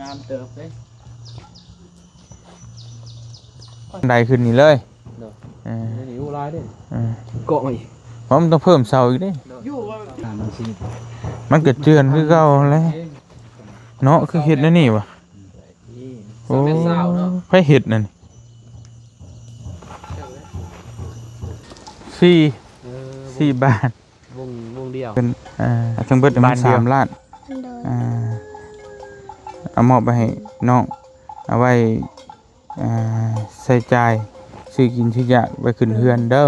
ງາມເຕີບເດ້ ໄດຂຶ້ນນີ້ເລີຍ ໂດຍ ເອີ ນີ້ໂອ້ ຫຼາຍເດ້ ເອີ ເກາະມາອີກ ເພາະມັນຕ້ອງເພີ່ມເສົາອີກເດ້ ໂດຍ ຢູ່ວ່າ ມັນກໍເຈື່ອນຄືເກົ່າແຫຼະເນາະ ຄືເຮັດແນວນີ້ຫວາ ນີ້ ໂອ້ ສອງແມັດຊາວເນາະ ໃຜເຮັດນັ້ນ ສີ່ ເອີ ສີ່ບາດ ວົງ ວົງດຽວ ເປັນ ເອີ ທັງເບິດມັນສາມລ້ານ ໂດຍ ອ່າ ເອົາມອບໄປໃຫ້ນ້ອງ ເອົາໄວ້ ອ່າ ໃຊ້ຈ່າຍ ຊື້ກິນຊື້ຢາກໄວ້ຂຶ້ນເຮືອນເດີ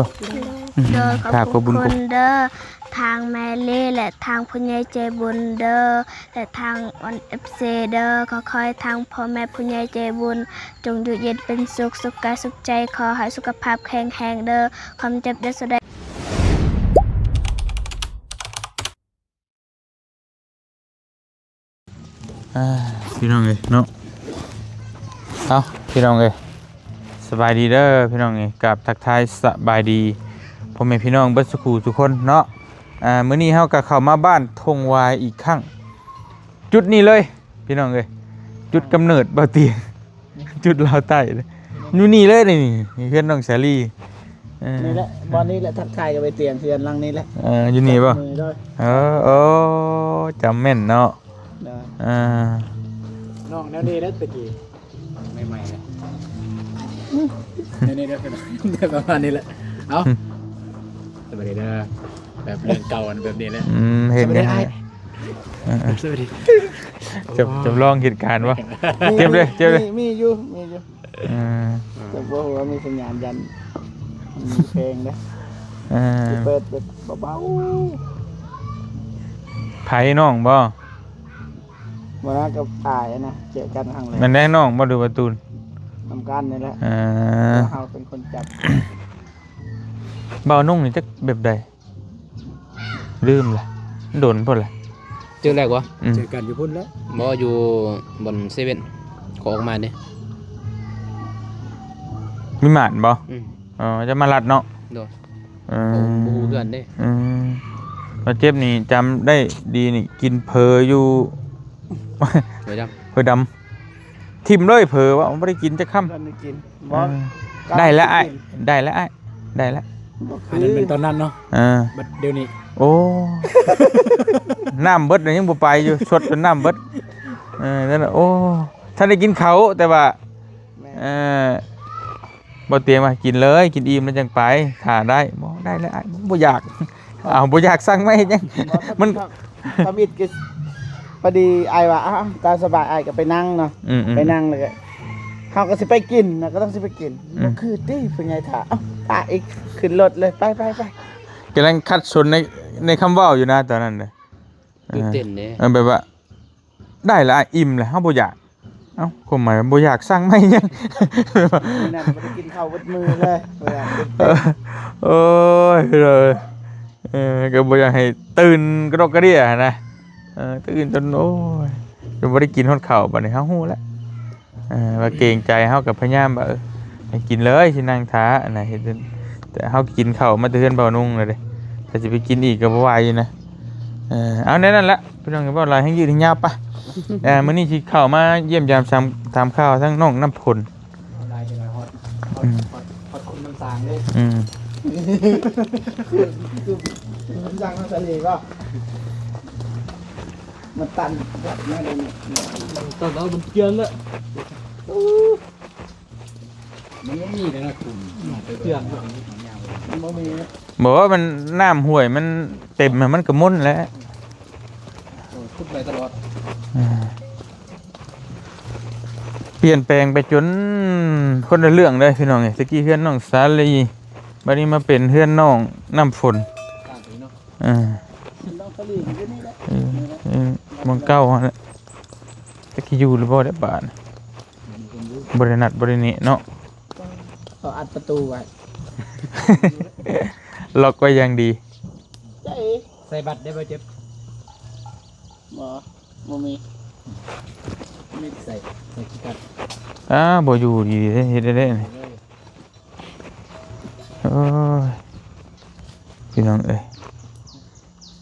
ໂດຍ ຂອບ ຂອບຄຸນເດີ ທາງແມ່ລີ ແລະ ທາງຜູ້ໃຫຍ່ໃຈບຸນເດີ ແລະ ທາງອັນ ເອັຟຊີ ເດີ ຂໍໃຫ້ທາງພໍ່ແມ່ຜູ້ໃຫຍ່ໃຈບຸນ ຈົ່ງຢູ່ເຢັນເປັນສຸກ ສຸກກາຍສຸກໃຈ ຂໍໃຫ້ສຸຂະພາບແຂງແຮງເດີ ຄວາມເຈັບຢ່າສູ່ໄດ້ ອ່າ ພີ່ນ້ອງເອີຍເນາະ ເອົາ ພີ່ນ້ອງເອີຍ ສະບາຍດີເດີພີ່ນ້ອງເອີຍ ກາບທັກທາຍສະບາຍດີພໍ່ແມ່ພີ່ນ້ອງເບິດສູ່ຜູ້ສູ່ຄົນເນາະ ອ່າ ມື້ນີ້ເຮົາກໍເຂົ້າມາບ້ານທົ່ງວາຍອີກຄັ້ງ ຈຸດນີ້ເລີຍພີ່ນ້ອງເອີຍ ຈຸດກຳເນີດບ່າວຕຽງ ຈຸດລາວໃຕ້ເລີຍ ຢູ່ນີ້ເລີຍນີ້ ເຮືອນນ້ອງສາລີ ເອີ ນີ້ແຫຼະ ບ່ອນນີ້ແຫຼະ ທັກທາຍກັບອ້າຍຕຽງ ເຮືອນຫຼັງນີ້ແຫຼະ ເອີ ຢູ່ນີ້ບໍ່ ຈັບມືເດີ ເອີ ໂອ້ ຈຳແມ່ນເນາະ ໂດຍ ເອີ ນ້ອງແນວນີ້ແຫຼະຕະກີ້ ໃໝ່ໆ ແນວນີ້ເດີ ປະມານນີ້ແຫຼະ ເອົ້າ ສະບາຍດີເດີ ແບບເລື່ອງເກົ່າອັນແບບນີ້ແຫຼະ ອືມ ເຫັນ ສະບາຍດີ ເອີ ເອີ ສະບາຍດີ ຈຳ ຈຳລອງເຫດການບໍ່ ເຈັບເລີຍ ເຈັບເລີຍ ມີ ມີຢູ່ ມີຢູ່ ອືມ ແຕ່ບໍ່ຮູ້ວ່າມີສັນຍານ ຢ້ານມີເພງເດ້ ເອີ ຊິເປີດແບບເບົາໆ ໃຜ ນ້ອງບໍ່ ບໍ່ນະ ກັບອ້າຍນະ ເຈີກັນຄັ້ງແລກ ແມ່ນແດ່ ນ້ອງບໍ່ ຫຼືວ່າຕູນ ນຳກັນນີ້ແຫຼະ ເອີ ເຮົາເປັນຄົນຈັບ ບ່າວນຸ່ງນີ້ຈັກແບບໃດ ລືມລະ ດົນພຸ້ນລະ ເຈີແລກບໍ່ ອືມ ເຈີກັນຢູ່ພຸ້ນແຫຼະ ບໍ່ ຢູ່ບ່ອນເຊເວັ່ນ ຂໍອອກມາເດ້ ວິມານບໍ່ ອືມ ອໍ ຈະມາລັດເນາະ ໂດຍ ເອີ ບໍ່ຮູ້ເຮືອນເດ້ ອືມ ບາດເຈັບນີ້ຈຳໄດ້ດີນີ້ ກິນເຝີຢູ່ ຫ້ວຍດຳ ຫ້ວຍດຳ ຖິ້ມເລີຍເຝີວ່າບໍ່ໄດ້ກິນຈັກຄຳ ບໍ່ໄດ້ກິນ ບໍ່ ເອີ ໄດ້ແລ້ວອ້າຍ ໄດ້ແລ້ວອ້າຍ ໄດ້ແລ້ວ ອັນນັ້ນແມ່ນຕອນນັ້ນເນາະ ເອີ ບັດດຽວນີ້ ໂອ້ ນ້ຳເບິດ ຍັງບໍ່ໄປຢູ່ ຊົດຈົນນ້ຳເບິດ ເອີ ນັ້ນ ໂອ້ ທັນໄດ້ກິນເຂົ້າ ແຕ່ວ່າ ແມ່ນ ເອີ ບໍ່ຕຽງວ່າ ກິນເລີຍ ກິນອີ່ມແລ້ວຈັ່ງໄປ ຖ້າໄດ້ ບໍ່ໄດ້ແລ້ວອ້າຍ ບໍ່ຢາກ ອ້າວ ບໍ່ຢາກສັ່ງມາເຮັດຫຍັງ ມັນ ທຳອິດກໍ ພໍດີອ້າຍວ່າ ອ້າວ ຕາມສະບາຍ ອ້າຍກໍໄປນັ່ງເນາະ ອືມໆ ໄປນັ່ງແລ້ວກໍ ເຮົາກໍຊິໄປກິນນະ ກໍຕ້ອງຊິໄປກິນ ອືມ ບໍ່ຄືຕິຜູ້ໃຫຍ່ຖ້າ ເອົ້າ ຖ້າອີກ ຂຶ້ນລົດເລີຍ ໄປໆໆ ກຳລັງຂັດສົນໃນ ໃນຄຳເວົ້າຢູ່ນະ ຕອນນັ້ນນະ ຕື່ນເຕັ້ນເດ້ ເອີ ແບບວ່າ ໄດ້ລະ ອີ່ມລະ ເຮົາບໍ່ຢາກ ເອົ້າ ຄວາມໝາຍວ່າບໍ່ຢາກ ສັ່ງມາເຮັດຫຍັງ ມື້ນັ້ນບໍ່ໄດ້ກິນເຂົ້າເບິດມື້ເລີຍ ເອີ ໂອ້ຍ ເອີ ກໍບໍ່ຢາກໃຫ້ຕື່ນກະດອກກະເດຍຫັ້ນນະ ເອີ ຕື່ນຈົນ ໂອ້ຍ ຈົນບໍ່ໄດ້ກິນຮອດເຂົ້າ ບາດນີ້ເຮົາຮູ້ແລ້ວ ເອີ ວ່າເກງໃຈ ເຮົາກໍພະຍາຍາມວ່າ ເອີ ໃຫ້ກິນເລີຍ ຊິນັ່ງຖ້າ ອັນນ່າ ເຮັດ ແຕ່ເຮົາກິນເຂົ້າມາແຕ່ເຮືອນບ່າວນຸ່ງແລ້ວເດ້ ຖ້າຊິໄປກິນອີກກໍບໍ່ໄຫວນະ ເອີ ເອົາແນວນັ້ນລະ ພີ່ນ້ອງ ເວົ້າຫຼາຍແຮງຍືດແຮງຍາວປະ ເອີ ມື້ນີ້ຊິເຂົ້າມາຢ້ຽມຢາມ ຖາມ ຖາມຂ່າວທາງນ້ອງນ້ຳຝົນ ເວົ້າຫຼາຍຈັງວ່າຮອດ ຮອດ ອືມ ຮອດ ຮອດຄຸນນ້ຳສາງເດ້ ອືມ ຄຸນ ຄຸນນ້ຳສາງ ນ້ຳທະເລບໍ່ ມັນຕັນແບບນັ້ນເລີຍ ມັນຕັນແລ້ວມັນເຈື່ອນແລ້ວ ມັນບໍ່ມີແລ້ວນະ ຂຸມ ເຈື່ອນ ມັນບໍ່ມີ ບໍ່ ມັນ ນ້ຳຫ້ວຍມັນເຕັມ ມັນກໍມົນແຫຼະ ໂອ້ຍ ຂຸດໄປຕະຫຼອດ ອ່າ ປ່ຽນແປງໄປຈົນຄົນລະເລື່ອງເລີຍ ພີ່ນ້ອງເອີຍ ແຕ່ກີ້ເຮືອນນ້ອງສາລີ ບັດນີ້ມາເປັນເຮືອນນ້ອງນ້ຳຝົນ ຕ່າງໄປເນາະ ເອີ ເຮືອນນ້ອງສາລີຢູ່ນີ້ແຫຼະ ເອີ ເອີ ໝ່ອງເກົ່າຫັ້ນແຫຼະ ຈັກຊິຢູ່ຫຼືບໍ່ແຫຼະບາດ ບໍ່ໄດ້ນັດບໍ່ໄດ້ແນະເນາະ ເຂົາອັດປະຕູໄວ້ ລັອກໄວ້ຢ່າງດີ ໃສ່ ໃສ່ບັດໄດ້ບໍ່ເຈັບ ບໍ່ ບໍ່ມີ ມີໃສ່ ໃສ່ຂີ້ກັດ ອ້າ ບໍ່ຢູ່ດີເດ້ ເຮັດໄດ້ເດ້ ໂອ້ຍ ພີ່ນ້ອງເອີຍ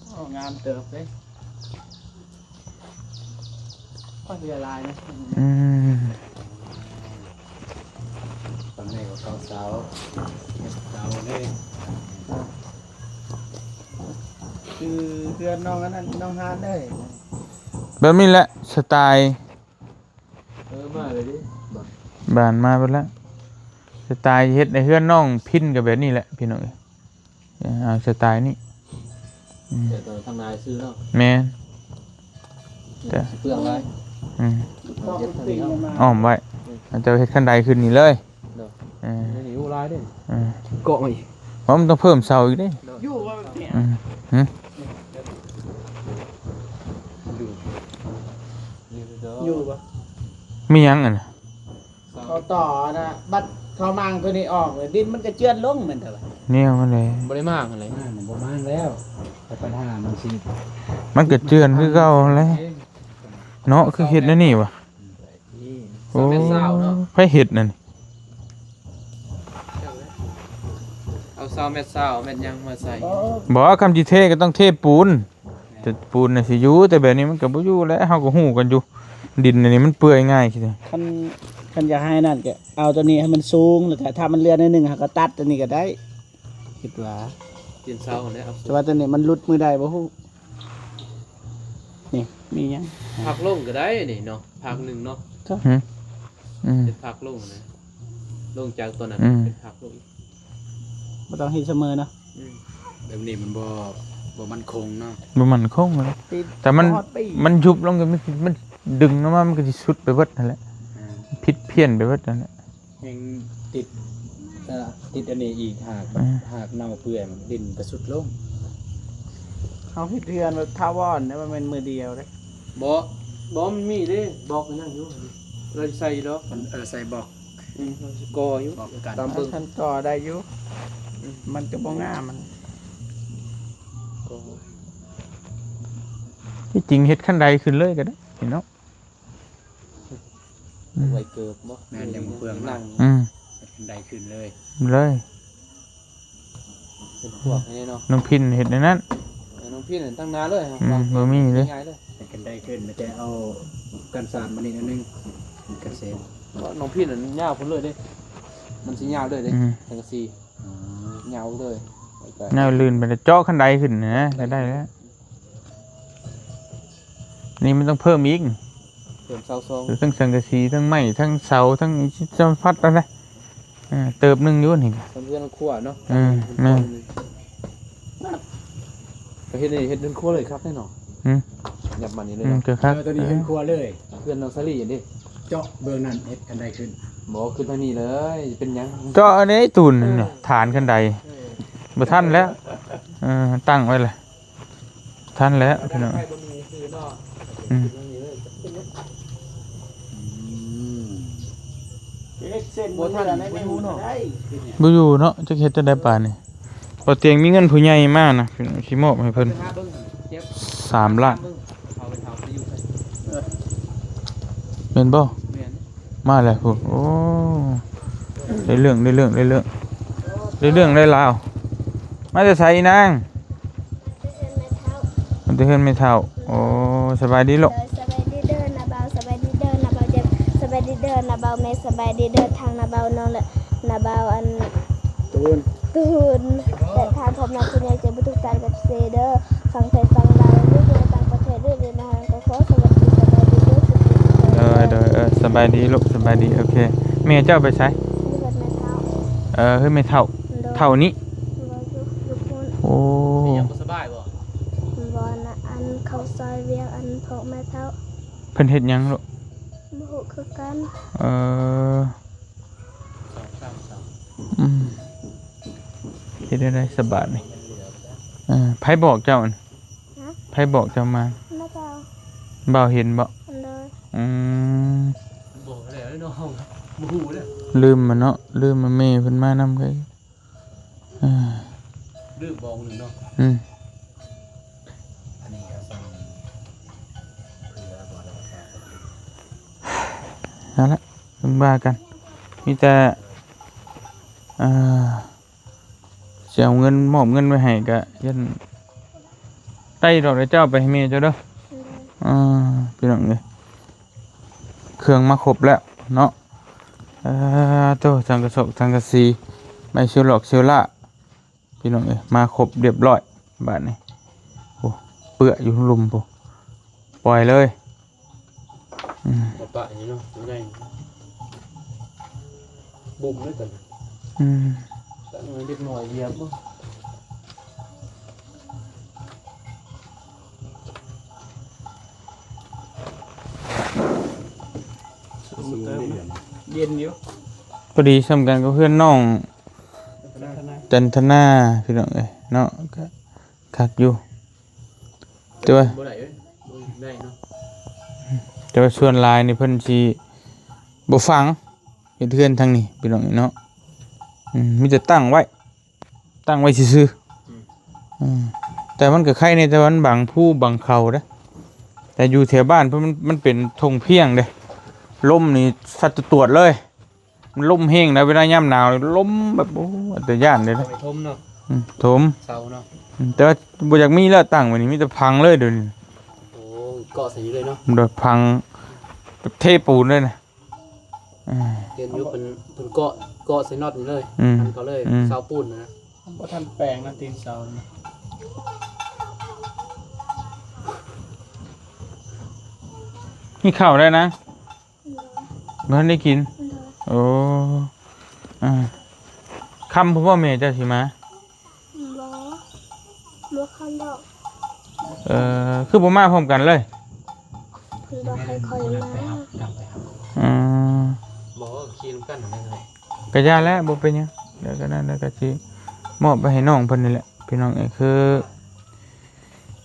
ໂອ້ ງາມເຕີບເດ້. ເວລານະ ອືມ ຕອນນີ້ກໍເກົ້າເສົາ ເຈັດເສົາເດ້ ຄືເຮືອນນ້ອງອັນນັ້ນ ນ້ອງຮານເດ້ ແບບນີ້ແຫຼະສະໄຕ ເອີ ມາເລີຍເດ້ ບ້ານມາເບິດແລ້ວ ສະໄຕເຮັດໃນເຮືອນນ້ອງພິນກໍແບບນີ້ແຫຼະພີ່ນ້ອງເອີຍ. ເອີ ເອົາສະໄຕນີ້ ອືມ ແຕ່ຕອນທາງໃນຊື່ເນາະ ແມ່ນ ແຕ່ຊິເປືອງຫຼາຍ ອືມ ເຮັດທາງນີ້ເນາະ ອ້ອມໄວ້ ອືມ ເຈົ້າເຮັດຄັນໄດຂຶ້ນນີ້ເລີຍ ໂດຍ ເອີ ນີ້ໂອ້ຫຼາຍເດ້ ເອີ ເກາະມາອີກ ເພາະມັນຕ້ອງເພີ່ມເສົາອີກເດ້ ໂດຍ ຢູ່ວ່າແບບນີ້ ອືມ ຫຶ ຢູ່ບໍ່ ມີຫຍັງອັນນະ? ເຂົາຕໍ່ນະ ບັດເຂົາມ້າງຕົວນີ້ອອກ ດິນມັນກະເຈື່ອນລົງແມ່ນແທ້ວະ ແນວມັນແຫຼະ ບໍ່ໄດ້ມ້າງຫັ້ນແຫຼະ ມ້າງມັນບໍ່ມ້າງແລ້ວ ແຕ່ບັນຫາມັນຊິ ມັນກະເຈື່ອນຄືເກົ່າຫັ້ນແຫຼະເນາະ ຄືເຮັດແນວນີ້ວະ ນີ້ ໂອ້ ຊາວແມັດຊາວເນາະ ໃຜເຮັດນັ້ນ ເອົາຊາວແມັດຊາວ ແມັດຫຍັງມາໃສ່ ບໍ່ ຄຳຊິເທກໍຕ້ອງເທປູນ ແຕ່ປູນນະຊິຢູ່ ແຕ່ແບບນີ້ມັນກໍບໍ່ຢູ່ແຫຼະ ເຮົາກໍຮູ້ກັນຢູ່ ດິນອັນນີ້ມັນເປື່ອຍງ່າຍ ຄັນ ຄັນຢາກໃຫ້ນັ້ນກໍເອົາຕົວນີ້ໃຫ້ມັນສູງ ແລ້ວກໍຖ້າມັນເຫຼືອໜ້ອຍໜຶ່ງ ເຮົາກໍຕັດຕົວນີ້ກໍໄດ້ ຄິດວ່າ ຕີນເສົາຫັ້ນແຫຼະ ເອົາສູງ ແຕ່ວ່າຕົວນີ້ມັນຫຼຸດມື້ໃດບໍ່ຮູ້ ນີ້ມີຫຍັງ ພັກລົງກໍໄດ້ນີ້ເນາະ ພັກໜຶ່ງເນາະ ຫື ອືມ ເປັນພັກລົງນະ ລົງຈາກຕົວນັ້ນ ອືມ ເປັນພັກລົງອີກ ບໍ່ຕ້ອງເຮັດສະເໝີເນາະ ອືມ ແບບນີ້ມັນບໍ່ ບໍ່ໝັ້ນຄົງເນາະ ບໍ່ໝັ້ນຄົງເລີຍ ແຕ່ມັນ ມັນຍຸບລົງກໍມັນ ມັນດຶງອອກມາ ມັນກໍຊິສຸດໄປເບິດຫັ້ນແຫຼະ ອ່າ ຜິດພຽນໄປເບິດຫັ້ນແຫຼະ ແຮ່ງຕິດ ເອີ ຕິດອັນນີ້ອີກ ຫາກ ອ່າ ຫາກເນົ່າເປື່ອຍ ດິນກໍຊຸດລົງ ເຮົາເຮັດເຮືອນແບບຖາວອນເດ້ ບໍ່ແມ່ນມື້ດຽວເດ້ ບໍ່ ບໍ່ ມັນມີເດ້ ບລັອກຍັງຢູ່ ເຮົາຊິໃສ່ຢູ່ດອກ ມັນ ເອີ ໃສ່ບລັອກ ອືມ ເຮົາຊິກໍ່ຢູ່ ບລັອກກັນ ຕາມເບິ່ງ ຄັນກໍ່ໄດ້ຢູ່ ອືມ ມັນກໍບໍ່ງາມ ມັນ ກໍ ທີ່ຈິງເຮັດຄັນໄດຂຶ້ນເລີຍກໍໄດ້ເນາະ ອືມ ໄວ້ເກີບບໍ່ ແມ່ນ ຍັງບໍ່ເປືອງ ນັ່ງ ອືມ ເຮັດຄັນໄດຂຶ້ນເລີຍ ເລີຍ ເປັນພວກນີ້ເນາະ ນ້ອງພິນເຮັດແນວນັ້ນ ເອີ ນ້ອງພິນຕັ້ງໜ້າເລີຍ ອືມ ວາງ ບໍ່ມີເລີຍ ງ່າຍເລີຍ ເຮັດຄັນໄດຂຶ້ນ ມີແຕ່ເອົາກັນສາດມານີ້ໜ້ອຍໜຶ່ງ ກັນເສດ ເພາະນ້ອງພິນນັ້ນຍາວພຸ້ນເລີຍເດ້ ມັນຊິຍາວເລີຍເດ້ ອືມ ສັງກະສີ ອໍ ຍາວເລີຍ ຍາວລື່ນໄປເຈາະຄັນໄດຂຶ້ນນະ ກໍໄດ້ແລ້ວ ນີ້ມັນຕ້ອງເພີ່ມອີກ ເພີ່ມເສົາສອງ ທັງສັງກະສີ ທັງໄມ້ ທັງເສົາ ທັງສາລະພັດນັ້ນແຫຼະ ເອີ ເຕີບໜຶ່ງຢູ່ນີ້ ສຳເຮືອນຄົວເນາະ ເອີ ແມ່ນ ກໍເຮັດໃຫ້ເຮັດເຮືອນຄົວເລີຍຄັກແນ່ເນາະ ຫື ຫຍັບມານີ້ເລີຍ ອືມ ເນາະ ກໍຄັກ ເອີ ຕົວນີ້ເຮືອນຄົວເລີຍ ເຮືອນນ້ອງສາລີເດ້ ເຈາະເບື້ອງນັ້ນເຮັດຄັນໄດຂຶ້ນ ບໍ່ ຂຶ້ນທາງນີ້ເລີຍ ເປັນຫຍັງ ເຈາະອັນນີ້ຕູນ ເອີ ຖານຄັນໄດ ເອີ ບໍ່ທັນແລ້ວ ເອີ ຕັ້ງໄວ້ລະ ທັນແລ້ວພີ່ນ້ອງ ອືມ ອືມ ເຮັດເສັ້ນ ບໍ່ທັນ ບໍ່ຢູ່ເນາະ ບໍ່ຢູ່ເນາະ ຈັກເຮັດຈັ່ງໃດປານນີ້ ບໍ່ຕຽງມີເງິນຜູ້ໃຫຍ່ມານະ ຊິມອບໃຫ້ເພິ່ນ ສາມລ້ານ ແມ່ນບໍ່? ແມ່ນ ມາແລ້ວພຸ້ນ ໂອ້ ໄດ້ເລື່ອງ ໄດ້ເລື່ອງ ໄດ້ເລື່ອງ ໄດ້ເລື່ອງ ໄດ້ລາວ ມາແຕ່ໃສອີນາງ? ມາແຕ່ເຮືອນແມ່ເຖົ້າ ໂອ້ ສະບາຍດີລູກ ໂດຍ ສະບາຍດີເດີນ້າບ່າວ ສະບາຍດີເດີນ້າບ່າວເຈັບ ສະບາຍດີເດີນ້າບ່າວແມ່ ສະບາຍດີເດີທັງນ້າບ່າວນ້ອງ ແລະ ນ້າບ່າວອັນ ຕູນ ຕູນ ແລະ ທ່ານພໍ່ແມ່ຜູ້ໃຫຍ່ໃຈບຸນທຸກທ່ານກັບເຊເດີ ຝັ່ງໄທຝັ່ງລາວ ຫຼື ຢູ່ໃນຕ່າງປະເທດ ຫຼື ຢູ່ໃນ ກໍຂໍສະຫວັດດີສະບາຍດີເດີ ໂດຍ ໂດຍ ເອີ ສະບາຍດີລູກ ສະບາຍດີ ໂອເຄ ແມ່ເຈົ້າໄປໃສ? ຢູ່ເຮືອນແມ່ເຖົ້າ ເອີ ເຮືອນແມ່ເຖົ້າ ໂດຍ ເຖົ້ານີ້ ບໍ່ ຢູ່ ຢູ່ພຸ້ນ ໂອ້ ເປັນຫຍັງບໍ່ສະບາຍບໍ່? ບໍ່ນະ ອັນເຂົາຊ່ອຍວຽກອັນພວກແມ່ເຖົ້າ ເພິ່ນເຮັດຫຍັງລູກ? ບໍ່ຮູ້ຄືກັນ ເອີ ອືມ ເຮັດແນວໃດສະບາດນີ້? ເອີ ໃຜບອກເຈົ້າ? ຮະ? ໃຜບອກເຈົ້າມາ? ແມ່ເຖົ້າ ບ່າວເຫັນບໍ່? ໂດຍ ອືມ ບອກແລ້ວເນາະ ບໍ່ຮູ້ເດ້ ລືມມາເນາະ ລືມມາແມ່ເພິ່ນມານຳເລີຍ ເອີ ລືມບອກໜຶ່ງເນາະ ອືມ ອັນນີ້ກໍສັ່ງເພື່ອບໍ່ໄດ້ ນັ້ນແຫຼະ ເພິ່ນວ່າກັນ ມີແຕ່ ເອີ ຊິເອົາເງິນ ມອບເງິນໄວ້ໃຫ້ ກະຢ້ານໄດ້ດອກ ເດີເຈົ້າໄປໃຫ້ແມ່ເຈົ້າເດີ ໂດຍ ອ່າ ພີ່ນ້ອງເອີຍ ເຄື່ອງມາຄົບແລ້ວເນາະ. ເອີ ໂຕ ສັງກະສົກສັງກະສີ ໄມ້ເຊວຫຼອກເຊວຫຼ້າ ພີ່ນ້ອງເອີຍ ມາຄົບຮຽບຮ້ອຍບາດນີ້. ໂອ້ ເປືອຢູ່ລຸ່ມພຸ້ນ ປ່ອຍເລີຍ. ອືມ ປະປະນີ້ເນາະ ບໍ່ໄດ້ບຸ້ມເລີຍຕົວນີ້. ອືມ ຕັ້ງໃຫ້ເດັກນ້ອຍຢຽບບໍ່? ສູງເຕີບເນາະ ເຢັນຢູ່ ພໍດີສ່ຳກັນກັບເຮືອນນ້ອງ ຈັນທະນາ ພີ່ນ້ອງເອີຍເນາະ ກະຄັກຢູ່ ແຕ່ວ່າ ບໍ່ໄດ້ເອີຍ ບໍ່ໄດ້ເນາະ ແຕ່ວ່າສ່ວນຫຼາຍນີ້ເພິ່ນຊິບໍ່ຝັງ ເຮັດເຮືອນທາງນີ້ ພີ່ນ້ອງເອີຍເນາະ. ອືມ ມີແຕ່ຕັ້ງໄວ້ ຕັ້ງໄວ້ຊື່ໆ. ອືມ ອືມ ແຕ່ມັນກໍໄຄແດ່ ແຕ່ວ່າມັນບັງພູບັງເຂົາເດ້. ແຕ່ຢູ່ແຖວບ້ານເພິ່ນ ມັນ ມັນເປັນທົ່ງພຽງເດ້ ລົມນີ້ສັດຕະຕວດເລີຍ. ມັນລົມແຮງນະ ເວລາຍາມໜາວນີ້ລົມແບບ ໂອ້ ອັນຕະຍານເດ້. ໄປຖົມເນາະ. ອືມ ຖົມເສົາເນາະ. ອືມ ແຕ່ວ່າບໍ່ຢາກມີແລ້ວ ຕັ້ງໄວ້ນີ້ມີແຕ່ພັງເລີຍດຽວນີ້. ໂອ້ ເກາະໃສ່ນີ້ເລີຍເນາະ. ໂດຍ ພັງ ເທປູນເລີຍນະ. ເອີ ເຫັນຢູ່ເພິ່ນ ເພິ່ນເກາະ ເກາະໃສ່ນັອດນີ້ເລີຍ. ອືມ ມັນກໍເລີຍ ອືມ ເສົາປູນນະ. ບໍ່ທັນແປງນະ ຕີນເສົານະ. ກິນເຂົ້າແລ້ວນະ? ໂດຍ ບໍ່ທັນໄດ້ກິນ. ໂດຍ ໂອ້ ອ່າ ຄ່ຳພຸ້ນບໍ່ແມ່ເຈົ້າຊິມາ? ບໍ່ ບໍ່ຄ່ຳດອກ. ເອີ ຄືບໍ່ມາພ້ອມກັນເລີຍ? ເພິ່ນບໍ່ໃຫ້ຂ້ອຍມາ. ອືມ ບໍ່ ຂີ່ນຳກັນນັ້ນແຫຼະ. ກະຢ່າແຫຼະ ບໍ່ເປັນຫຍັງ ດຽວກໍນັ້ນ ແລ້ວກໍຊິມອບໄປໃຫ້ນ້ອງເພິ່ນນີ້ແຫຼະ ພີ່ນ້ອງເອີຍ. ຄື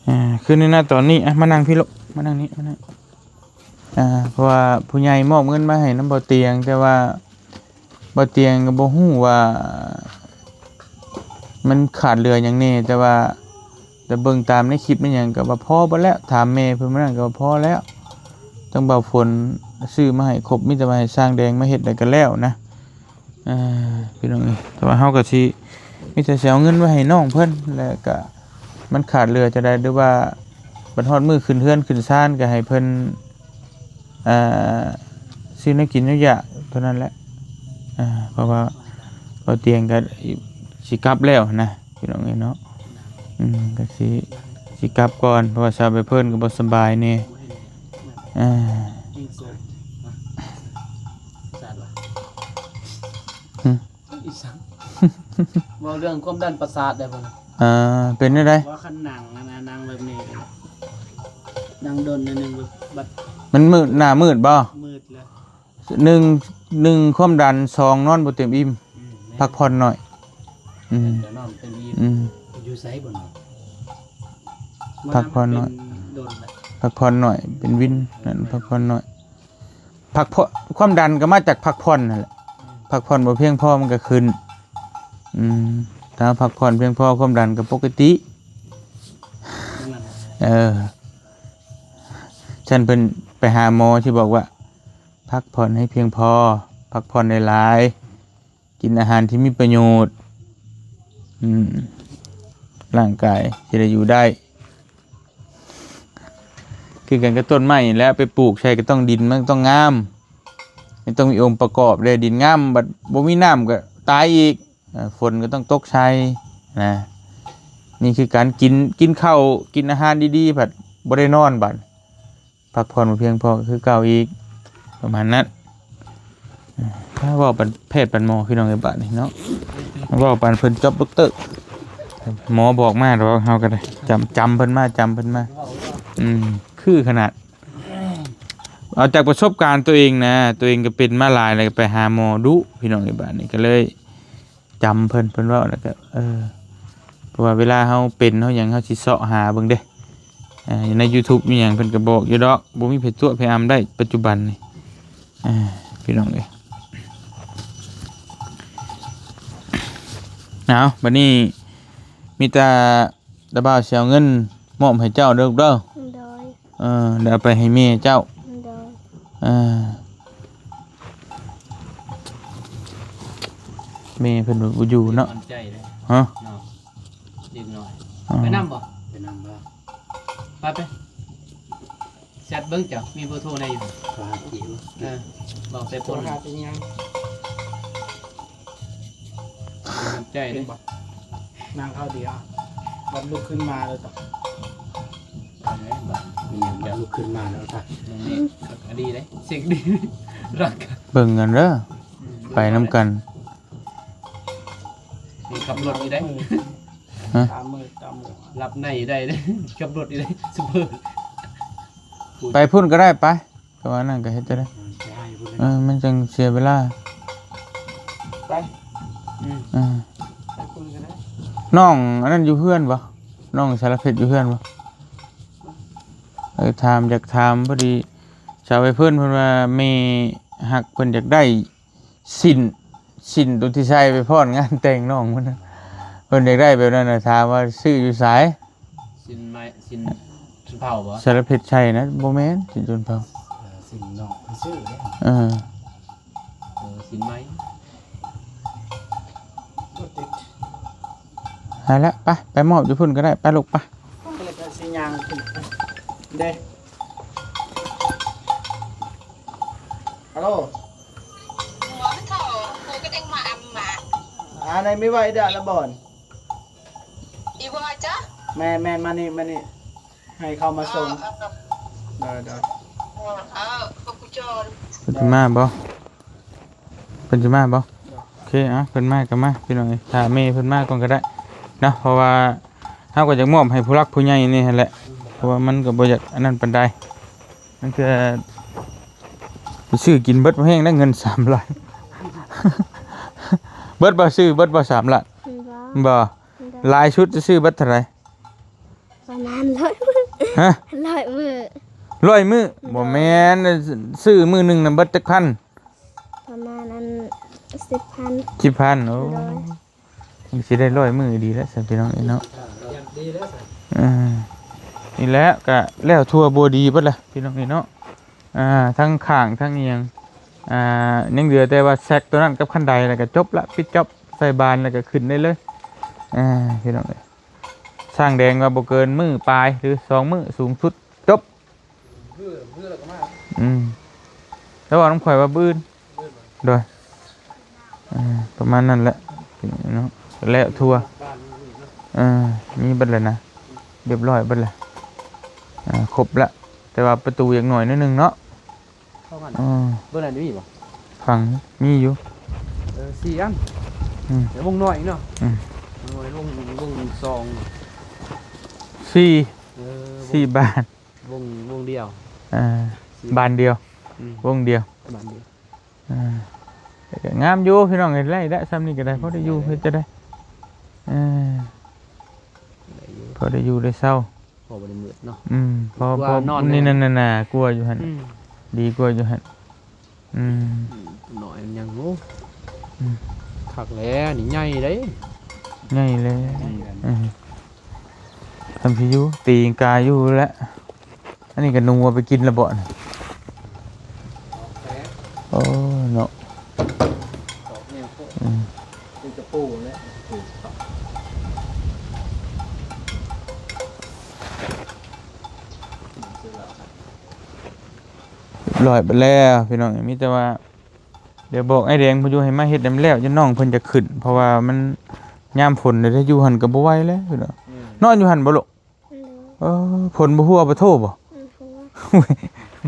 ອ່າ ຄືໃນນະຕອນນີ້ ອ່ະ ມານັ່ງພີ້ລູກ ມານັ່ງນີ້ ມານັ່ງ ອ່າ ເພາະວ່າຜູ້ໃຫຍ່ມອບເງິນມາໃຫ້ນຳບໍ່ຕຽງ ແຕ່ວ່າບໍ່ຕຽງກໍບໍ່ຮູ້ວ່າມັນຂາດເຫຼືອຫຍັງແດ່ ແຕ່ວ່າ ແຕ່ເບິ່ງຕາມໃນຄລິບໃນຫຍັງກໍວ່າພໍເບິດແລ້ວ ຖາມແມ່ເພິ່ນມື້ນັ້ນກໍວ່າພໍແລ້ວ. ທັງບ່າວຝົນຊື້ມາໃຫ້ຄົບ ມີແຕ່ວ່າໃຫ້ຊ່າງແດງມາເຮັດແລ້ວກໍແລ້ວນະ. ອ່າ ພີ່ນ້ອງເອີຍ ແຕ່ວ່າເຮົາກໍຊິມີແຕ່ຊິເອົາເງິນໄວ້ໃຫ້ນ້ອງເພິ່ນ ແລ້ວກໍມັນຂາດເຫຼືອຈັ່ງໃດ ຫຼືວ່າບັດຮອດມື້ຂຶ້ນເຮືອນຂຶ້ນຊານກໍໃຫ້ເພິ່ນ ອ່າ ຊື້ແນວກິນແນວຢາກເທົ່ານັ້ນແຫຼະ. ອ່າ ເພາະວ່າບໍ່ຕຽງກໍຊິກັບແລ້ວນະ ພີ່ນ້ອງເອີຍເນາະ. ອືມ ກໍຊິ ຊິກັບກ່ອນ ເພາະວ່າສາວໃບເພີນກໍບໍ່ສະບາຍແດ່. ອ່າ ຮຶ ເວົ້າເລື່ອງຄວາມດັນປະສາດໄດ້ບໍ່? ເອີ ເປັນແນວໃດ? ວ່າຄັນນັ່ງນະ ນັ່ງແບບນີ້ ນັ່ງດົນໜ້ອຍໜຶ່ງ ແບບ ມັນມືດ ໜ້າມືດບໍ່? ມືດແລ້ວ ໜຶ່ງ ໜຶ່ງຄວາມດັນ ສອງນອນບໍ່ເຕັມອີ່ມ. ອືມ ແມ່ນ ພັກຜ່ອນໜ້ອຍ. ອືມ ຈະນອນເຕັມອີ່ມ. ອືມ ຢູ່ໃສບໍ່ນອນ? ພັກຜ່ອນໜ້ອຍ ເປັນດົນແລ້ວ ພັກຜ່ອນໜ້ອຍ ເປັນວິນນັ້ນ ພັກຜ່ອນໜ້ອຍ. ພັກຜ່ອນ ຄວາມດັນກໍມາຈາກພັກຜ່ອນນັ້ນແຫຼະ. ອືມ ພັກຜ່ອນບໍ່ພຽງພໍມັນກໍຂຶ້ນ. ອືມ ຖ້າພັກຜ່ອນພຽງພໍ ຄວາມດັນກໍປົກກະຕິ. ນັ້ນແຫຼະ ເອີ ຊັ້ນເພິ່ນໄປຫາໝໍທີ່ບອກວ່າ ພັກຜ່ອນໃຫ້ພຽງພໍ ພັກຜ່ອນຫຼາຍໆ ກິນອາຫານທີ່ມີປະໂຫຍດ ອືມ ຮ່າງກາຍຊິໄດ້ຢູ່ໄດ້. ຄືກັນກັບຕົ້ນໄມ້ນີ້ແຫຼະ ໄປປູກໃສ່ກໍຕ້ອງ ດິນມັນຕ້ອງງາມ ມັນຕ້ອງມີອົງປະກອບເດ້. ດິນງາມບັດບໍ່ມີນ້ຳກໍຕາຍອີກ. ເອີ ຝົນກໍຕ້ອງຕົກໃສ່ນະ. ນີ້ຄືການກິນ ກິນເຂົ້າ ກິນອາຫານດີໆ ພັດບໍ່ໄດ້ນອນ ບັດ ພັກຜ່ອນບໍ່ພຽງພໍຄືເກົ່າອີກ ປະມານນັ້ນ. ເອີ ເວົ້າປານແພດປານໝໍ ພີ່ນ້ອງເອີຍ ບາດນີ້ເນາະ ເວົ້າປານເພິ່ນຈອບດັອກເຕີ ໝໍບອກມາດອກ. ເຮົາກໍໄດ້ຈຳ ຈຳເພິ່ນມາ ຈຳເພິ່ນມາ. ອືມ ຄືຂະໜາດ ເອົາຈາກປະສົບການຕົວເອງນະ ຕົວເອງກໍເປັນມາຫຼາຍ ແລ້ວກໍໄປຫາໝໍດຸ ພີ່ນ້ອງເອີຍ. ບາດນີ້ກໍເລີຍ ຈຳເພິ່ນ ເພິ່ນເວົ້າແລ້ວກໍ ເອີ ເພາະວ່າເວລາເຮົາເປັນເຮົາຫຍັງ ເຮົາຊິເຊາະຫາເບິ່ງເດ້. ອ່າ ຢູ່ໃນ YouTube ມີຫຍັງເພິ່ນກໍບອກຢູ່ດອກ ບໍ່ມີໃຜຕົວະໃຜອຳໄດ້ປັດຈຸບັນນີ້. ອ່າ ພີ່ນ້ອງເອີຍ ເອົາ ບັດນີ້ມີແຕ່ຕາບ່າວຊິເອົາເງິນມອບໃຫ້ເຈົ້າເດີລູກເດີ. ໂດຍ ເອີ ແລ້ວເອົາໄປໃຫ້ແມ່ເຈົ້າ. ໂດຍ ເອີ ແມ່ເພິ່ນບໍ່ຢູ່ເນາະ. ໃຈເດ້ ຮະ ເນາະ ເດັກນ້ອຍ. ອໍ ໄປນຳບໍ່? ໄປນຳບໍ່? ໄປ ໄປ ແຊັດ ເບິ່ງເຈົ້າ ມີເບີໂທແດ່ຢູ່ ໂທຫາຕິວ ເອີ ບອກໃສ່ພົນ ໂທຫາຕິຫຍັງ ໃຈເດ້ ນາງເຂົ້າດຽວ ບັດລຸກຂຶ້ນມາແລ້ວຕະ ເອີ ບັດ ມີຫຍັງບັດລຸກຂຶ້ນມາແລ້ວຕະ ນີ້ ອັນດີເດ້ ເສັກດີ ລັກ ເບິ່ງກັນເດີ ອືມ ໄປນຳກັນ ນີ້ຂັບລົດນີ້ໄດ້ ຮະ ຕາມມືຕາມມື ຫຼັບໃນໄດ້ເດ້ ຂັບລົດນີ້ໄດ້ ຊຸບເປີ ໄປພຸ້ນກໍໄດ້ ໄປ ກໍວ່ານັ້ນກໍເຮັດຈະໄດ້ ອືມ ໄປຫາຢູ່ພຸ້ນເລີຍ ເອີ ມັນຈັ່ງເສຍເວລາ ໄປ ອືມ ເອີ ໄປພຸ້ນກໍໄດ້ ນ້ອງອັນນັ້ນຢູ່ເຮືອນບໍ່? ນ້ອງສາລະເພັດຢູ່ເຮືອນບໍ່? ເອີ ຖາມ ຢາກຖາມ ພໍດີສາວໃບເພິ່ນ ເພິ່ນວ່າແມ່ຮັກເພິ່ນຢາກໄດ້ ສິ້ນ ສິ້ນຕົວທີ່ໃສ່ໄປຟ້ອນງານແຕ່ງນ້ອງເພິ່ນນະ ເພິ່ນຢາກໄດ້ແບບນັ້ນນະ ຖາມວ່າຊື້ຢູ່ໃສ? ສິ້ນໄມ້ ສິ້ນຊົນເຜົ່າບໍ່? ສາລະເພັດໄຊນະ ບໍ່ແມ່ນສິ້ນຊົນເຜົ່າ ເອີ ສິ້ນນ້ອງເພິ່ນຊື້ເດ້ ເອີ ເອີ ສິ້ນໄມ້ ບໍ່ຕິດ ຫັ້ນລະ ໄປ ໄປມອບຢູ່ພຸ້ນກໍໄດ້ ໄປລູກ ໄປ ແລ້ວກໍຊິຍ່າງຂຶ້ນເດ້ ຮັລໂຫຼ ຫົວມັນເຖົ້າ ຫົວກະເດັງມາອຳມາ ອັນໃດມີໄວ້ດາລະບ່ອນ ອີ່ບໍ່ຈະ ແມ່ນໆ ມານີ້ ມານີ້ ໃຫ້ເຂົາມາສົ່ງ ເອີ ເອີ ໂດຍໆ ເອີ ເອີ ຂອບໃຈ ເພິ່ນຊິມາບໍ່? ເພິ່ນຊິມາບໍ່? ໂອເຄ ເອົາ ເພິ່ນມາກໍມາ ພີ່ນ້ອງເອີຍ ຖ້າແມ່ເພິ່ນມາກ່ອນກໍໄດ້ເນາະ ເພາະວ່າເຮົາກໍຢາກມອບໃຫ້ຜູ້ຫຼັກຜູ້ໃຫຍ່ນີ້ຫັ້ນແຫຼະ ເພາະວ່າມັນກໍບໍ່ຢາກອັນນັ້ນປານໃດ ມັນຄື ໄປຊື້ກິນເບິດບໍ່ແຮງໄດ້ເງິນສາມລ້ານ ເບິດບໍ່? ຊື້ເບິດບໍ່ ສາມລ້ານ? ບໍ່ ບໍ່ ບໍ່ ຫຼາຍສຸດຈະຊື້ເບິດເທົ່າໃດ? ປະມານຮ້ອຍມື້ ຮະ? ຮ້ອຍມື້ ຮ້ອຍມື້ ໂດຍ ບໍ່ແມ່ນ ຊື້ມື້ໜຶ່ງນະເບິດຈັກພັນ? ປະມານອັນ ສິບພັນ ສິບພັນ ໂອ້ ໂດຍ ມັນຊິໄດ້ຮ້ອຍມື້ດີແລ້ວຊັ້ນ ພີ່ນ້ອງເອີຍເນາະ ດີແລ້ວຊັ້ນ ເອີ ນີ້ແຫຼະ ກະແລ້ວທົ່ວບົວດີເບິດລະ ພີ່ນ້ອງເອີຍເນາະ ອ່າ ທັງຂ້າງ ທັງອີ່ຫຍັງ ອ່າ ຍັງເຫຼືອແຕ່ວ່າແຊັກໂຕນັ້ນກັບຄັນໄດ ແລ້ວກະຈົບລະ ປິດຈອບ ໃສ່ບານ ແລ້ວກະຂຶ້ນໄດ້ເລີຍ ອ່າ ພີ່ນ້ອງເອີຍ ຊ່າງແດງວ່າບໍ່ເກີນມື້ປາຍ ຫຼື ສອງມື້ສູງສຸດ ຈົບ ອືມ ແລ້ວເວົ້ານຳຂ້ອຍວ່າມື້ອື່ນ ໂດຍ ເອີ ປະມານນັ້ນແຫຼະເນາະ ແລ້ວທົ່ວ ເອີ ມີເບິດແລ້ວນະ ຮຽບຮ້ອຍເບິດແລ້ວ ເອີ ຄົບລະ ແຕ່ວ່າປະຕູຍັງໜ້ອຍໜ້ອຍໜຶ່ງເນາະ ເຂົ້າກັນ ເອີ ເບິ່ງນັ້ນມີບໍ່? ຝັ່ງມີຢູ່ ເອີ ສີ່ອັນ ອືມ ແຕ່ວົງນ້ອຍເນາະ ອືມ ວົງນ້ອຍ ວົງ ວົງສອງ ສີ່ ເອີ ສີ່ບານ ວົງ ວົງດຽວ ເອີ ບານດຽວ ອືມ ວົງດຽວ ບານດຽວ ອ່າ ກໍງາມຢູ່ພີ່ນ້ອງເອີຍ ໄດ້ລະ ຊ່ຳນີ້ກໍໄດ້ ພໍໄດ້ຢູ່ ເຮັດຈະໄດ້ ເອີ ໄດ້ຢູ່ ພໍໄດ້ຢູ່ໄດ້ເຊົາ ພໍບໍ່ໄດ້ມືດເນາະ ອືມ ພໍ ພໍ ນີ້ ນີ້ ນີ້ ນີ້ ນີ້ ກວ່າຢູ່ຫັ້ນ ອືມ ດີກວ່າຢູ່ຫັ້ນ ອືມ ອືມ ໜ້ອຍມັນຍັງ ໂອ້ ອືມ ຄັກແລ້ວ ນີ້ໃຫຍ່ເດ້ ໃຫຍ່ແລ້ວ ອືມ ອືມ ທຳທີ່ຢູ່ ຕີງກາຢູ່ແຫຼະ ອັນນີ້ກໍໜູເອົາໄປກິນລະເບາະນີ້ ໂອ້ ເນາະ ອືມ ຮຽບຮ້ອຍເບິດແລ້ວພີ່ນ້ອງ ມີແຕ່ວ່າ ດຽວບອກອ້າຍແດງເພິ່ນຢູ່ໃຫ້ມາເຮັດໃຫ້ມັນແລ້ວ ຢ້ານນ້ອງເພິ່ນຈະຂຶ້ນ ເພາະວ່າມັນຍາມຝົນແລ້ວ ຢູ່ຫັ້ນກໍບໍ່ໄຫວແລ້ວພີ່ນ້ອງ ອືມ ນອນຢູ່ຫັ້ນບໍ່ລູກ? ໂດຍ ເອີ ຝົນບໍ່ຫົວບໍ່ໂທບໍ່? ອືມ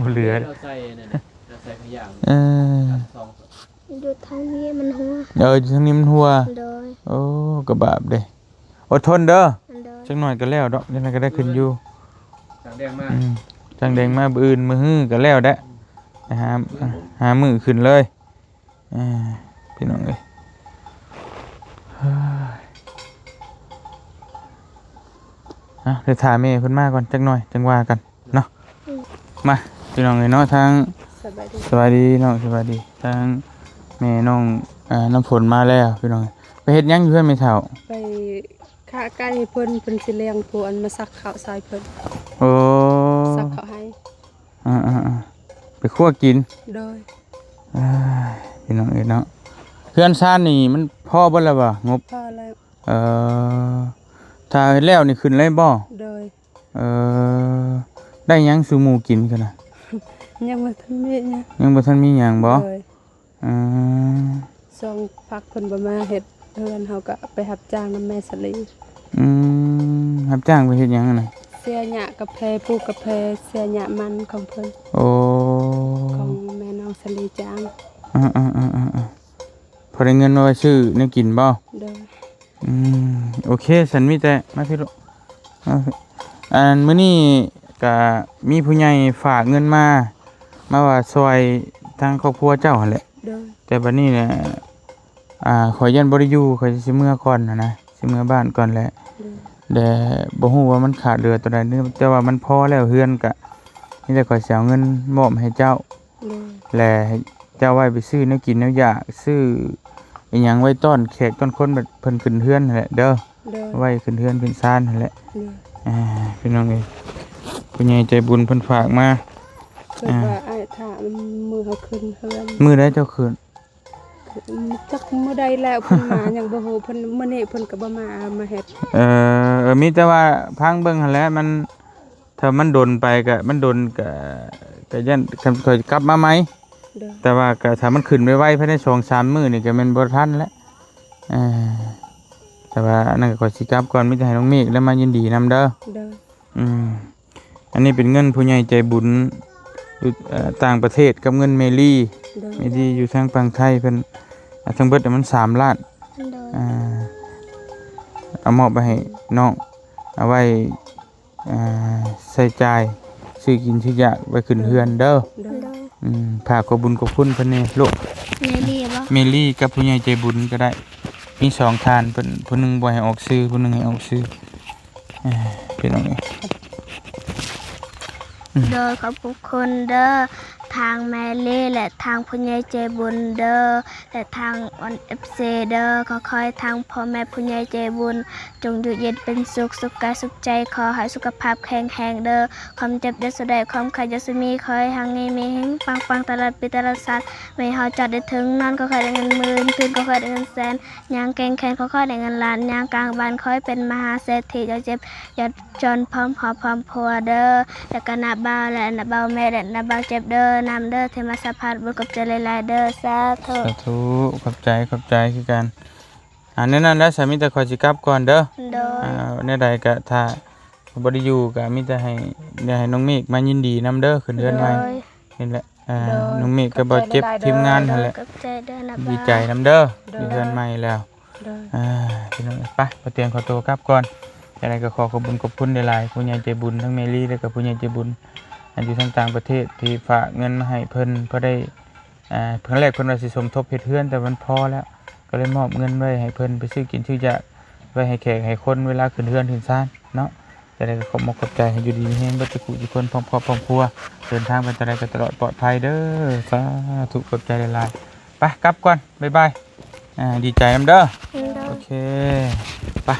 ບໍ່ເຫຼືອ ເຮົາໃສ່ນັ້ນນະ ເຮົາໃສ່ຂະຫຍາງ ເອີ ຢູ່ທາງນີ້ມັນຫົວ ເອີ ຢູ່ທາງນີ້ມັນຫົວ ໂດຍ ໂອ້ ກະບາບເດ້ ອົດທົນເດີ ໂດຍ ຈັກໜ້ອຍກໍແລ້ວດອກ ຈັ່ງໃດກໍໄດ້ຂຶ້ນຢູ່ ຊ່າງແດງມາ ອືມ ຊ່າງແດງມາມື້ອື່ນ ມື້ຮືກໍແລ້ວແຫຼະ ອືມ ໄປຫາ ຫາມື້ຂຶ້ນເລີຍ ອ່າ ພີ່ນ້ອງເອີຍ ເອີ ເອົາ ດຽວຖ້າແມ່ເພິ່ນມາກ່ອນຈັກໜ້ອຍ ຈັ່ງວ່າກັນເນາະ ອືມ ມາ ພີ່ນ້ອງເອີຍເນາະ ທາງ ສະບາຍດີ ສະບາຍດີນ້ອງ ສະບາຍດີ ທາງແມ່ນ້ອງ ອ່າ ນ້ຳຝົນມາແລ້ວ ພີ່ນ້ອງ ໄປເຮັດຫຍັງຢູ່ເຮືອນແມ່ເຖົ້າ? ໄປຂ້າໄກ່ໃຫ້ເພິ່ນ ເພິ່ນຊິລ້ຽງຜູ້ອັນມາສັກເຂົ້າໃສ່ເພິ່ນ ໂອ້ ສັກເຂົ້າໃຫ້ ອ່າໆໆ ໄປຄົວກິນ ໂດຍ ເອີຍ ພີ່ນ້ອງເອີຍເນາະ ເຮືອນຊານນີ້ມັນພໍເບິດແລ້ວບໍ່? ງົບ ພໍແລ້ວ ເອີ ຖ້າເຮັດແລ້ວນີ້ຂຶ້ນເລີຍບໍ່? ໂດຍ ເອີ ໄດ້ຫຍັງສູ່ໝູ່ກິນກັນນະ? ຍັງບໍ່ທັນມີຫຍັງ ຍັງບໍ່ທັນມີຫຍັງບໍ່? ໂດຍ. ອືມ ຊ່ວງພັກເພິ່ນບໍ່ມາເຮັດເຮືອນ ເຮົາກໍໄປຮັບຈ້າງນຳແມ່ສາລີ. ອືມ ຮັບຈ້າງໄປເຮັດຫຍັງຫັ້ນນະ? ເສຍຫຍ້າກາເຟ ປູກກາເຟ ເສຍຫຍ້າມັນຂອງເພິ່ນ. ໂອ້ ຂອງແມ່ນ້ອງສາລີຈ້າງ. ອືໆ ພໍໄດ້ເງິນມາໄວ້ຊື້ແນວກິນບໍ່? ໂດຍ. ອືມ ໂອເຄ ຊັ້ນມີແຕ່ ມາພີ້ລູກ ມາພີ້ ອັນ ມື້ນີ້ກະມີຜູ້ໃຫຍ່ຝາກເງິນມາ ມາວ່າຊ່ອຍທາງຄອບຄົວເຈົ້າຫັ້ນແຫຼະ. ໂດຍ. ແຕ່ບັດນີ້ນະ ອ່າ ຂ້ອຍຢ້ານບໍ່ໄດ້ຢູ່ ຂ້ອຍຊິເມືອກ່ອນຫັ້ນນະ ຊິເມືອບ້ານກ່ອນແຫຼະ. ໂດຍ. ແຕ່ບໍ່ຮູ້ວ່າມັນຂາດເຫຼືອຕົວໃດ ແຕ່ວ່າມັນພໍແລ້ວ ເຮືອນກະ ມີແຕ່ຂ້ອຍຊິເອົາເງິນມອບໃຫ້ເຈົ້າ. ໂດຍ. ແລະ ໃຫ້ເຈົ້າໄວ້ໄປຊື້ແນວກິນແນວຢາກ ຊື້ອີ່ຫຍັງໄວ້ຕ້ອນແຂກຕ້ອນຄົນ ແບບເພິ່ນຂຶ້ນເຮືອນຫັ້ນແຫຼະເດີ. ໂດຍ. ໄວ້ຂຶ້ນເຮືອນຂຶ້ນຊານຫັ້ນແຫຼະ. ໂດຍ. ອ່າ ພີ່ນ້ອງເອີຍ ຜູ້ໃຫຍ່ໃຈບຸນເພິ່ນຝາກມາ. ເພິ່ນວ່າ ອ່າ ອ້າຍຖ້າມື້ເຮົາຂຶ້ນເຮືອນ. ມື້ໃດເຈົ້າຂຶ້ນ? ຈັກມື້ໃດແລ້ວ ເພິ່ນມາຍັງບໍ່ຮູ້ ເພິ່ນ ມື້ນີ້ເພິ່ນກໍບໍ່ມາ ມາເຮັດ. ເອີ ເອີ ມີແຕ່ວ່າຟັງເບິ່ງຫັ້ນແຫຼະ ມັນ ຖ້າມັນດົນໄປກະ ມັນດົນກະ ກະຢ້ານ ຄັນຂ້ອຍກັບມາໃໝ່. ໂດຍ. ແຕ່ວ່າກະຖ້າມັນຂຶ້ນໄວໆ ພາຍໃນສອງສາມມື້ນີ້ກະແມ່ນບໍ່ທັນແລ້ວ. ເອີ ແຕ່ວ່າອັນນັ້ນກະຂ້ອຍຊິກັບກ່ອນ ມີແຕ່ໃຫ້ນ້ອງເມກໄດ້ມາຍິນດີນຳເດີ. ໂດຍ. ອືມ ອັນນີ້ເປັນເງິນຜູ້ໃຫຍ່ໃຈບຸນຢູ່ ເອີ ຕ່າງປະເທດ ກັບເງິນແມ່ລີ. ໂດຍ. ແມ່ລີຢູ່ທາງຝັ່ງໄທເພິ່ນ ອາ ທັງເບິດມັນສາມລ້ານ. ໂດຍ. ອ່າ ເອົາມອບໄປໃຫ້ນ້ອງ ເອົາໄວ້ ອ່າ ໃຊ້ຈ່າຍ ຊື້ກິນຊື້ຢາກໄວ້ຂຶ້ນເຮືອນເດີ. ໂດຍ. ໂດຍ. ອືມ ຝາກຂອບບຸນຂອບຄຸນເພິ່ນແດ່ລູກ. ແມ່ລີບໍ່? ແມ່ລີກັບຜູ້ໃຫຍ່ໃຈບຸນກໍໄດ້ ມີສອງທ່ານເພິ່ນ ຜູ້ໜຶ່ງບໍ່ໃຫ້ອອກຊື່ ຜູ້ໜຶ່ງໃຫ້ອອກຊື່. ເອີ ພີ່ນ້ອງເອີຍ ອືມ ໂດຍ ຂອບຄຸນເດີ ທາງແມ່ລີ ແລະ ທາງຜູ້ໃຫຍ່ໃຈບຸນເດີ ແລະ ທາງອັນ ເອັຟຊີ ເດີ. ຂໍໃຫ້ທາງພໍ່ແມ່ຜູ້ໃຫຍ່ໃຈບຸນ ຈົ່ງຢູ່ເຢັນເປັນສຸກ ສຸກກາຍສຸກໃຈ. ຂໍໃຫ້ສຸຂະພາບແຂງແຮງເດີ ຄວາມເຈັບຢ່າສູ່ໄດ້ ຄວາມໄຂ້ຢ່າສູ່ມີ. ຂໍໃຫ້ຮັ່ງມີມີແຮງ ປັງໆ ຕະຫຼອດປີຕະຫຼອດຊາດ. ໄວ້ເຮົາຈະໄດ້ເຖິງນອນ ຂໍໃຫ້ໄດ້ເງິນໝື່ນ ຕື່ນ ຂໍໃຫ້ໄດ້ເງິນແສນ. ຍ່າງແກ່ງແຂນ ຂໍໃຫ້ໄດ້ເງິນລ້ານ. ຍ່າງກາງບ້ານ ຂໍໃຫ້ເປັນມະຫາເສດຖີ. ຢ່າເຈັບຢ່າຈນ ພ້ອມຄອບພ້ອມຄົວເດີ ແລະກະນ້າບ່າວ ແລະນ້າບ່າວແມ່ ແລະນ້າບ່າວເຈັບເດີ ນຳເດີ ທີ່ມາສະພາດບຸນ. ຂອບໃຈຫຼາຍໆເດີ ສາທຸ ສາທຸ. ຂອບໃຈ ຂອບໃຈຄືກັນ. ອ່າ ແນວນັ້ນແຫຼະ ສາມີ ແຕ່ຂ້ອຍຊິກັບກ່ອນເດີ. ໂດຍ. ອ່າ ແນວໃດກະຖ້າບໍ່ໄດ້ຢູ່ ກະມີແຕ່ໃຫ້ ໄດ້ໃຫ້ນ້ອງເມກມາຍິນດີນຳເດີ ຂຶ້ນເຮືອນໃໝ່. ໂດຍ. ນີ້ແຫຼະ ອ່າ ໂດຍ ນ້ອງເມກກັບບ່າວເຈັບ ຂອບໃຈຫຼາຍໆເດີ ທີມງານຫັ້ນແຫຼະ. ໂດຍ ຂອບໃຈເດີ ດີໃຈນຳເດີ ໂດຍ ມີເຮືອນໃໝ່ແລ້ວ. ໂດຍ. ອ່າ ພີ່ນ້ອງ ໄປ ບ່າວຕຽງຂໍໂຕກັບກ່ອນ. ຈັ່ງໃດກໍຂໍຂອບບຸນຂອບຄຸນຫຼາຍໆ ຜູ້ໃຫຍ່ໃຈບຸນ ທັງແມ່ລີ ແລະກໍຜູ້ໃຫຍ່ໃຈບຸນ ອັນຢູ່ທາງຕ່າງປະເທດ ທີ່ຝາກເງິນມາໃຫ້ເພິ່ນ ພໍໄດ້ ອ່າ ຄັ້ງແລກເພິ່ນວ່າຊິສົມທົບເຮັດເຮືອນ ແຕ່ມັນພໍແລ້ວ ກໍເລີຍມອບເງິນໄວ້ໃຫ້ເພິ່ນໄປຊື້ກິນຊື້ຢາກ ໄວ້ໃຫ້ແຂກໃຫ້ຄົນເວລາຂຶ້ນເຮືອນຂຶ້ນຊານເນາະ. ຈັ່ງໃດກໍຂອບມຸກຂອບໃຈ ໃຫ້ຢູ່ດີມີແຮງເບິດທຸກຜູ້ທຸກຄົນ ພ້ອມຄອບພ້ອມຄົວ ເດີນທາງໄປທາງໃດກໍຕະຫຼອດປອດໄພເດີ. ສາທຸ ຂອບໃຈຫຼາຍໆ. ໄປ ກັບກ່ອນ ບາຍບາຍ. ອ່າ ດີໃຈນຳເດີ. ໂດຍ. ໂອເຄ ໄປ.